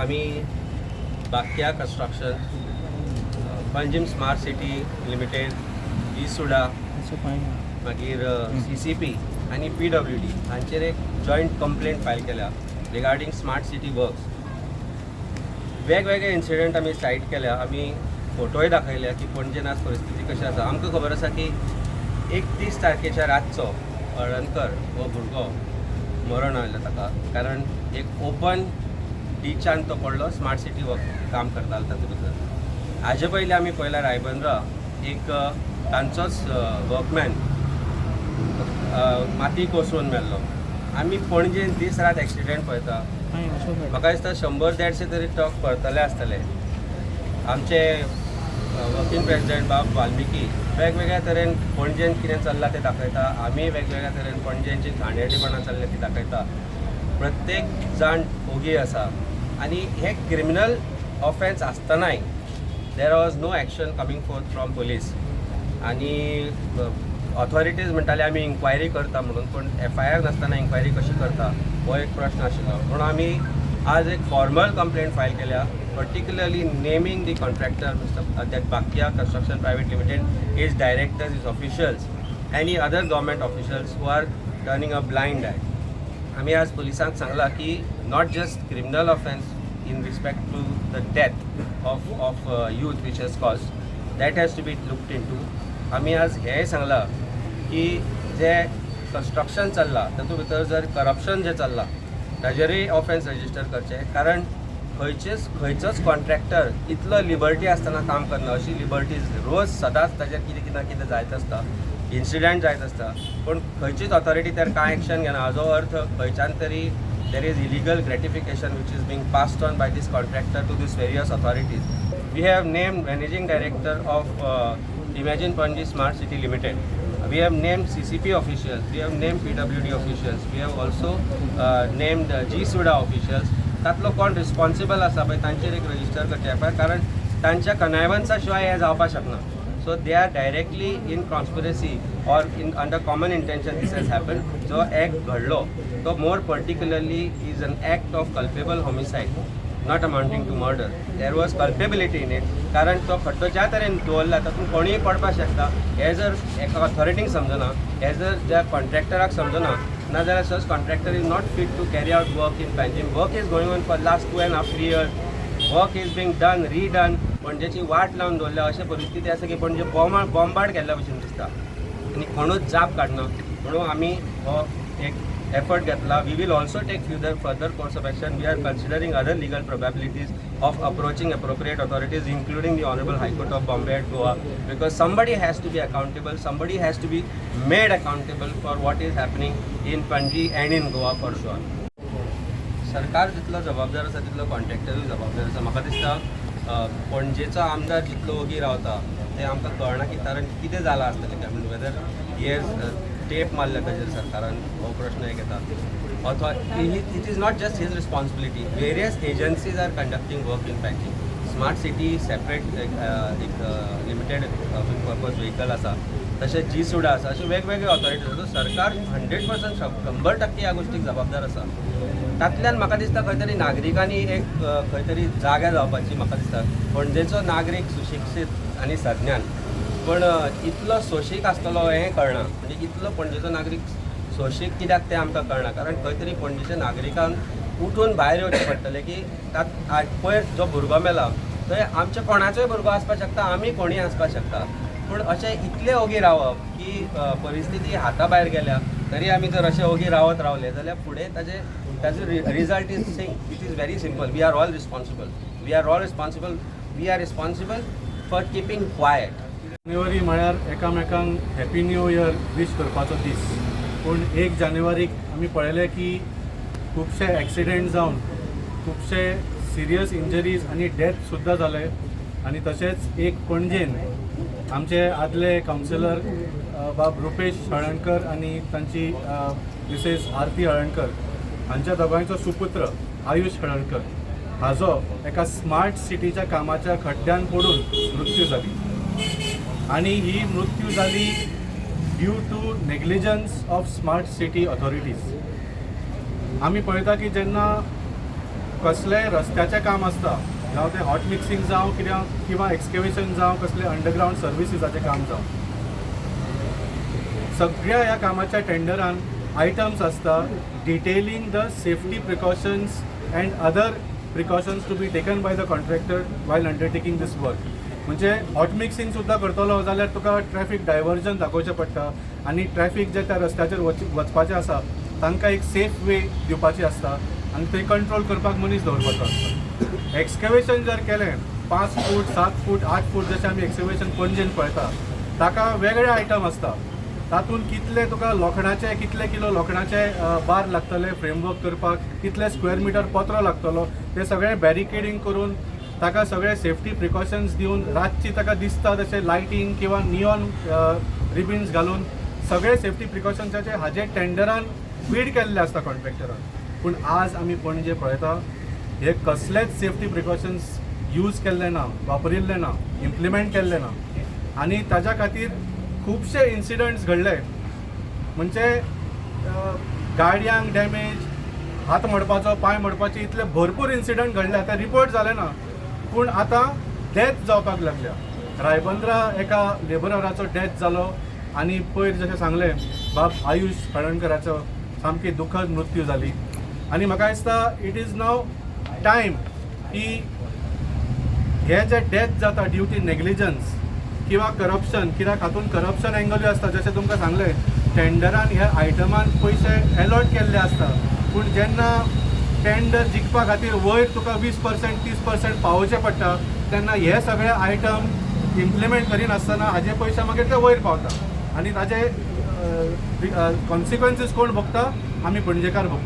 आमी बाक्या construction, Panjim smart city limited, GSUDA, मागीर सीसीपी आनी पीडब्ल्यूडी हांचेर एक जॉयंट कंप्लेंट फायल केल्या रिगार्डींग स्मार्ट सिटी वर्क्स. वेगवेगळे इन्सिडंट आमी सायट केल्या, आमी फोटोय दाखयल्या की पणजेन आज परिस्थिती कशी आसा. आमकां खबर आसा की 31 तारखेच्या रातचो हळदणकर हो भुरगो मरण आयलो ताका, कारण एक ओपन डिचान तो पडलो. स्मार्ट सिटी वर्क काम करतालो तातूंत भितर. हाजे पयलीं आमी पळयला, रायबंद्रा एक तांचोच वर्कमॅन माती कोसळून मेल्लो. आमी पणजेन दीस रात एक्सिडेंट पळयता. म्हाका दिसता 100-150 तरी ट्रक पळतले आसतले. आमचे वर्किंग प्रेसिडेंट बाब वाल्मिकी वेगवेगळ्या तरेन पणजेन कितें चल्लां तें दाखयता. आमी वेगवेगळ्या तरेन पणजेन जी घाणेरडेपणां चल्ल्या ती दाखयता. प्रत्येक जाण ओगी आसा आनी हे क्रिमिनल ऑफेन्स आसतनाय there was no action coming forth from police. आनी ऑथॉरिटीज म्हणटाले आमी इन्क्वायरी करता म्हणून, पूण एफआयआर नासतना इन्क्वायरी कशी करता हो एक प्रश्न आशिल्लो. म्हणून आमी आज एक फॉर्मल कंप्लेंट फायल केल्या, particularly naming the contractor, Mr. that Bakya Construction Private Limited, his directors, his officials, any other government officials who are turning a blind eye. आमी आज पुलिसांक सांगलां की not just criminal offence in respect to the death of youth which has caused, that has to be looked into. आमी आज हेंय सांगलां की जे कन्स्ट्रक्शन चल्लां तातूंत भितर जर करप्शन जें चल्लां ताजेरूय ऑफेन्स रजिस्टर करचें, कारण खंयचेच खंयचोच कॉन्ट्रॅक्टर इतलो लिबर्टी आसतना काम करना. अशी लिबर्टीज रोज सदांच ताजेर कितें कितें ना कितें जायत आसता, इन्सिडंट जायत आसता, पूण खंयचीच ऑथॉरिटी तर कांय एक्शन घेना. हाजो अर्थ खंयच्यान तरी there is illegal gratification which is being passed on by this contractor to this various authorities. We have named managing director of Imagine Panaji Smart City Limited. We have named CCP officials, we have named PWD officials, we have also named GSUDA officials. तातलो कोण responsible आसा पळय तांचेर एक register करचें FIR, कारण तांच्या कनायवन्सा शिवाय हें जावपाक शकना. So they are directly in conspiracy or in under common intention this has happen. जो एक्ट घडलो तो more particularly is an act of culpable homicide, not amounting to murder. There was culpability in it, कारण तो खड्डो ज्या तरेन दवरला तातूंत कोणूय पडपाक शकता. हें जर एका ऑथॉरिटींक समजना, हें जर ज्या कॉन्ट्रॅक्टराक समजना ना जाल्यार such contractor is not fit to carry out work in Panjim. Work is going on for last 2.5-3 years. Work is being done, redone. पणजेची वाट लावन दवरल्या. अशें परिस्थिती आसा की पणजे बॉम्बार्ड केल्ल्या भशेन दिसता आनी कोणूच जाप काडना. म्हणून आमी हो एक एफर्ट घेतला. We will also take further course of action. We are considering other legal probabilities of approaching appropriate authorities, including the Honourable High Court of Bombay at Goa, because somebody has to be accountable, somebody has to be made accountable for what is happening in Panaji and in Goa for sure. सरकार जितलो जबाबदार आसा तितलो कॉन्ट्रॅक्टरूय जबाबदार आसा. म्हाका दिसता पणजेचो आमदार जितलो ओगी रावता तें आमकां कळना की कारण कितें जालां आसतलें काय म्हणून, वेदर हे टेप मारल्या ताजेर सरकारान, हो प्रश्न एक येता. अथवा it is not just his responsibility. Various agencies are conducting work in Panaji. Smart City separate एक लिमिटेड पर्पज व्हेकल आसा, तशेंच जी सुडा आसा, अशे वेगवेगळे ऑथॉरिटीज आसा. सरकार 100%, 100% ह्या गोश्टीक जबाबदार आसा. तातल्यान म्हाका दिसता खंय तरी नागरिकांनी एक खंय तरी जाग्या जावपाची. म्हाका दिसता पणजेचो नागरीक सुशिक्षीत आनी सज्ञान, पण इतलो सोशीक आसतलो हें कळना. म्हणजे इतलो पणजेचो नागरीक सोशीक कित्याक तें आमकां कळना, कारण खंय तरी पणजेच्या नागरिकांक उठून भायर येवचें पडटलें की तात पयर जो भुरगो मेला थंय आमच्या कोणाचोय भुरगो आसपाक शकता, आमी कोणूय आसपाक शकता. पूण अशें इतलें ओगी रावप की परिस्थिती हाता भायर गेल्या तरी आमी जर अशें ओगी रावत रावले जाल्यार फुडें ताजे result is sing it is very simple. We are all responsible, we are all responsible, we are responsible for keeping quiet. जानेवारी म्हळ्यार एकामेकांक हॅपी न्यू इयर वीश करपाचो दीस, पूण 1 जानेवारीक आमी पळयलें की खुबशे एक्सिडेंट जावन खुबशे सिरियस इंजरीज आनी डेथ सुद्दां जाले. आनी तशेंच एक पणजेन आमचे आदले कावन्सिलर बाब रुपेश हळणकर आनी तांची मिसेस आरती हळणकर हांच्या दोगांयचो सुपुत्र आयुष हळणकर हाजो एका स्मार्ट सिटीच्या कामाच्या खड्ड्यान पडून मृत्यू जाली आणि ही मृत्यू जाली due to negligence of Smart City authorities. आमी पळयता की जेन्ना कसलेंय रस्त्याचें काम आसता, जावं तें हॉट मिक्सिंग जावं कित्याक किंवा एक्सकेवेशन जावं, कसलें अंडरग्रावंड सर्विसीसाचें काम जावं, सगळ्या ह्या कामाच्या टेंडरान आयटम्स आसता detailing the safety precautions and other precautions to be taken by the contractor while undertaking this work. म्हणजे हॉट मिक्सिंग सुद्दां करतलो जाल्यार तुका ट्रॅफीक डायवर्जन दाखोवचें पडटा आनी ट्रॅफीक जे त्या रस्त्याचेर वचपाचें आसा तांकां एक सेफ वे दिवपाची आसता आनी थंय कंट्रोल करपाक मनीस दवरपाचो आसता. एक्सकेवेशन जर केलें, 5 फूट, 7 फूट, 8 फूट जशें आमी एक्सकेवेशन पणजेन पळयता, ताका वेगळे आयटम आसता. तातूंत कितले तुका लोखणाचे, कितले किलो लोखणाचे बार लागतले फ्रेमवर्क करपाक, कितले स्क्वेअर मिटर पत्रो लागतलो, ते सगळें बॅरिकेडींग करून ताका सगळे सेफ्टी प्रिकॉशन्स दिवन, रातची ताका दिसता तशें लायटींग किंवा नियॉन रिबीन्स घालून सगळे सेफ्टी प्रिकॉशन्साचे हाजे टेंडरान बीड केल्ले आसता कॉन्ट्रॅक्टरान. पूण आज आमी पणजे पळयता, हे कसलेच सेफ्टी प्रिकॉशन्स यूज केल्ले ना, वापरिल्ले ना, इम्प्लिमेंट केल्ले ना आनी ताज्या खातीर खुबशे इन्सिडंट्स घडले. म्हणजे गाडयांक डॅमेज, हात मोडपाचो, पांय मोडपाचे, इतले भरपूर इन्सिडंट घडले. आतां रिपोर्ट जाले ना, पूण आतां डेथ जावपाक लागल्या. रायबंद्रा एका लेबराचो डेथ जालो आनी पयर जशें सांगलें, बाब आयुष हळणकराचो सामकी दुखद मृत्यू जाली. आनी म्हाका दिसता it is now time की हे जे डेथ जाता ड्यू टू नेग्लिजन्स किंवा करप्शन, कित्याक हातून करप्शन एंगलूय आसता. जशें तुमकां सांगलें, टेंडरान ह्या आयटमान पयशे एलॉट केल्ले आसता, पूण जेन्ना टेंडर जिखपा खातीर वयर तुका 20%, 30% पावोवचें पडटा, तेन्ना हे सगळे आयटम इम्प्लिमेंट करिनासतना हाजे पयशे मागीर ते वयर पावता आनी ताजे कॉन्सिक्वन्सीस कोण भोगता? आमी पणजेकार भोगता.